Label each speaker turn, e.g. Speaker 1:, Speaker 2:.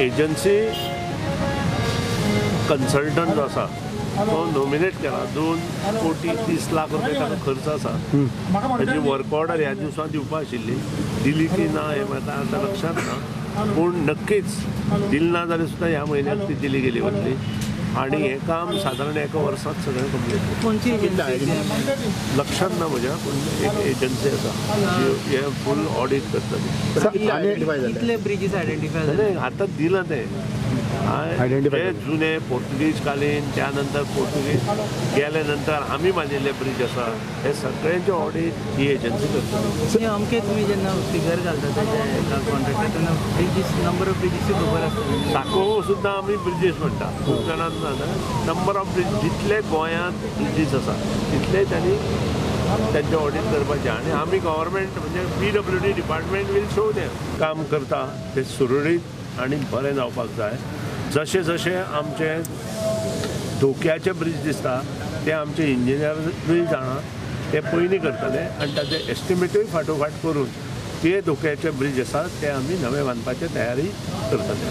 Speaker 1: Agency consultant जो आसा तो नॉमिनेट केला. 2 कोटी 30 लाख रुपया ताका खर्च आसा. ताजी वर्क ऑर्डर ह्या दिवसांत दिवपा आशिल्ली, दिली की ना हें म्हाका आतां लक्षांत ना, पूण नक्कीच दिली ना जाल्यार सुद्दां ह्या म्हयन्याक ती दिली गेली वतली आनी हें काम सादारण एका वर्सांत सगळें कंप्लीट.
Speaker 2: खंयची एजन्सी?
Speaker 1: लक्षांत ना म्हज्या, पूण एक एजन्सी आसा जी हें फूल ऑडीट करतली.
Speaker 2: कितले ब्रिजीस आयडेंटिफाय जाले?
Speaker 1: नाही, आता दिलं ते
Speaker 3: Identify
Speaker 1: जे जुने पोर्तुगीज कालीन, त्यानंतर पोर्तुगीज गेल्या नंतर आमी बांदिल्ले ब्रिज आसा, हे सगळ्यांचे ऑडीट ही एजन्सी करतली.
Speaker 2: म्हणजे अमके तुमी जेन्ना फिगर घालता तेजे कॉन्ट्रॅक्टर, तेन्ना ब्रिजीस, नंबर ऑफ ब्रिजीसूय खबर आसता.
Speaker 1: साको सुद्दां आमी ब्रिजीस म्हणटा. खूब जाणांक नंबर ऑफ ब्रिज, जितले गोंयांत ब्रिजीस आसा तितले त्यांनी त्यांचे ऑडीट करपाचें आनी आमी गव्हर्मेंट म्हणजे PWD department will show them. काम करता ते सुरळीत आनी बरें जावपाक जाय. जशे जशे आमचे धोक्याचे ब्रिज दिसता ते आमचे इंजिनियरूय जाणा, ते पयलीं करतले आनी ताचे एस्टिमेटूय फाटोफाट करून ते धोक्याचे ब्रिज आसा ते आमी नवे बांदपाची तयारी करतले.